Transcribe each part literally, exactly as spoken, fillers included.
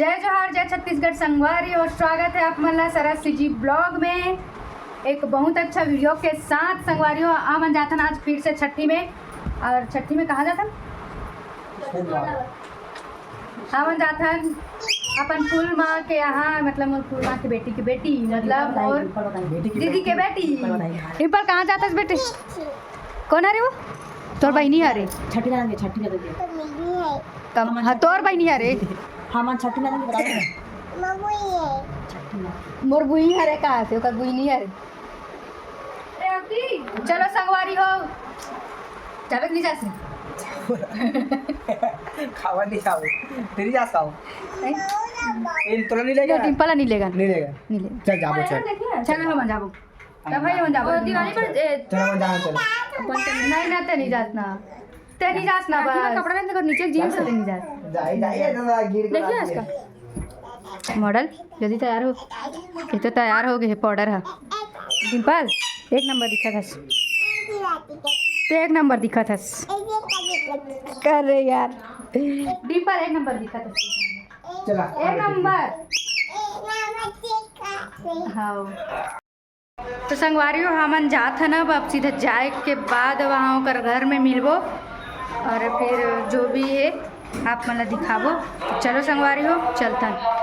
जय जोहार, जय छत्तीसगढ़ संगवारी, और स्वागत है आप मन ला सरस सीजी ब्लॉग में। एक बहुत अच्छा वीडियो के साथ संगवारी हो, हमन जाथन आज फिर से छट्ठी में। और छट्ठी में कहाँ जाथन? हमन जाथन अपन फूल माँ के यहाँ, मतलब मोर फूल माँ के बेटी की बेटी, मतलब और दीदी के बेटी। डिम्पल, कहाँ जाथस बेटी? कौन हरे वो? तोर बहिनी हरे। छट्ठी जाएंगे, छट्ठी जाएंगे। कम, हाँ, तोर बहिनी हरे। हमन छट्ठी जाएंगे, बताओ ना। छट्ठी में। मोर बुई हरे, कहाँ से? ओकर बुई नहीं हरे। चलो संगवारी हो, जाबे कि नहीं जास? खावा नहीं खाओ, तेरी जा खाओ। नहीं। इन तोला नहीं लेगा? नहीं, डिम्पल नहीं लेगा। नहीं लेगा। नहीं लेगा। चल जाबो, चल। चलो, हम जाबो। तब भाई, हम जाबो। और दिवाली पर, ए, चलो, हम जाओ, चलो। नहीं ना, ते नहीं जास ना। ते नहीं जास ना, राखी में बस। कपड़ा नहीं, तो नीचे जींस से नहीं जास। जाए, जाए, ये तो गिर के देखिए राखी इसका। है। मॉडल जल्दी तैयार हो। ये तो तैयार हो गए पाउडर है। डिम्पल, एक नंबर दिखत हस। ते एक नंबर दिखत हस। कर रे यार। डिम्पल एक नंबर दिखत हस। चला। एक नंबर। हाँ। तो संगवारी हो, हमन जात हन अब, अब सीधा जाए के बाद वहाँ ओकर घर में मिलबो और फिर जो भी है आप मन ला दिखाबो। तो चलो संगवारी हो, चलतन।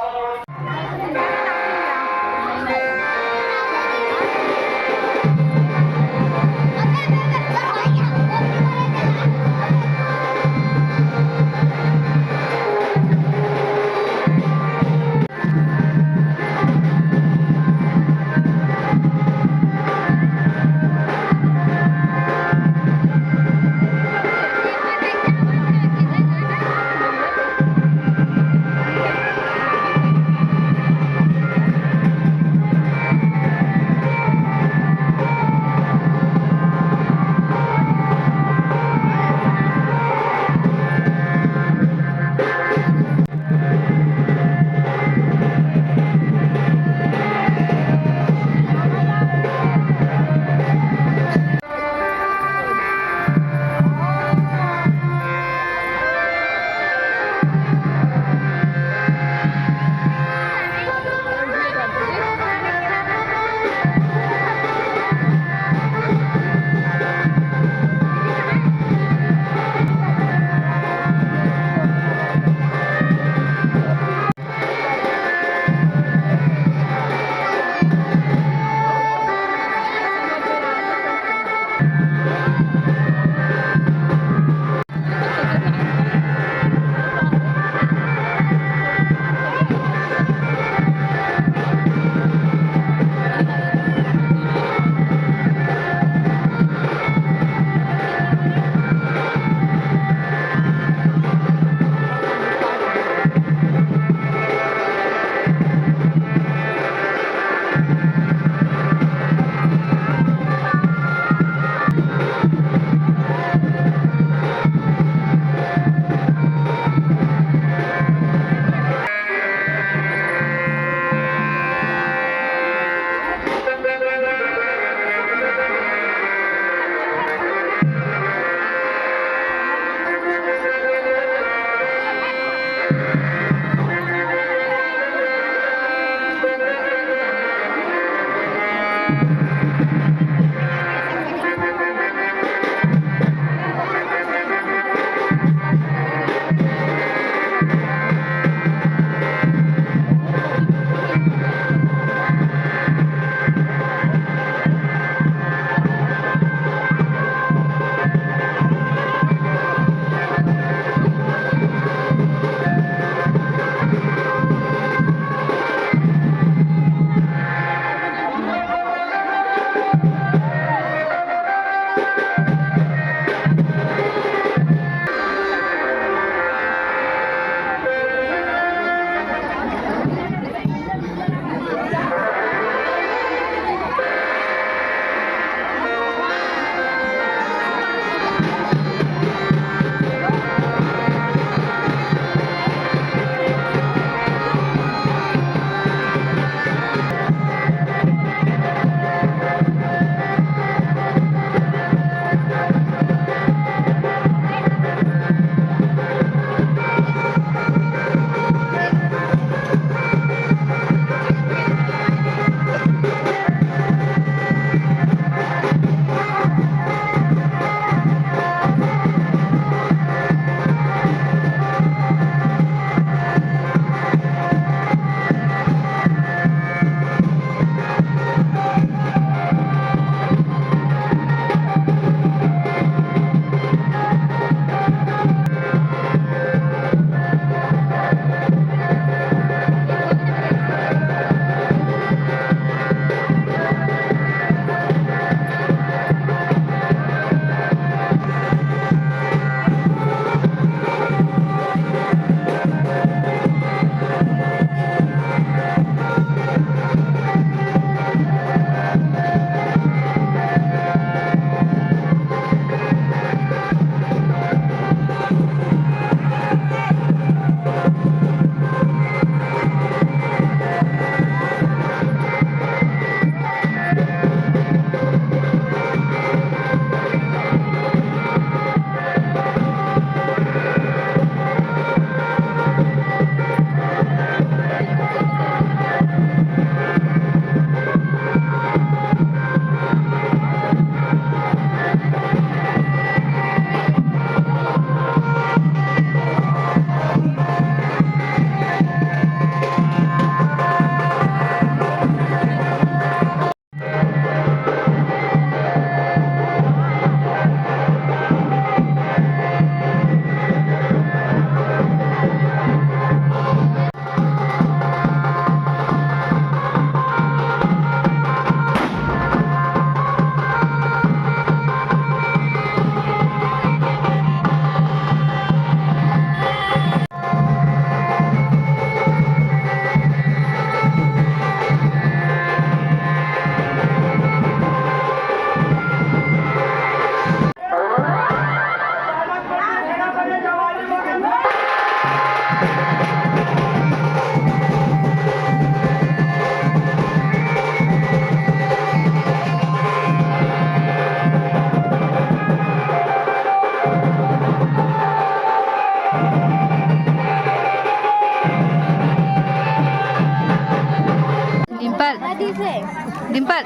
पर।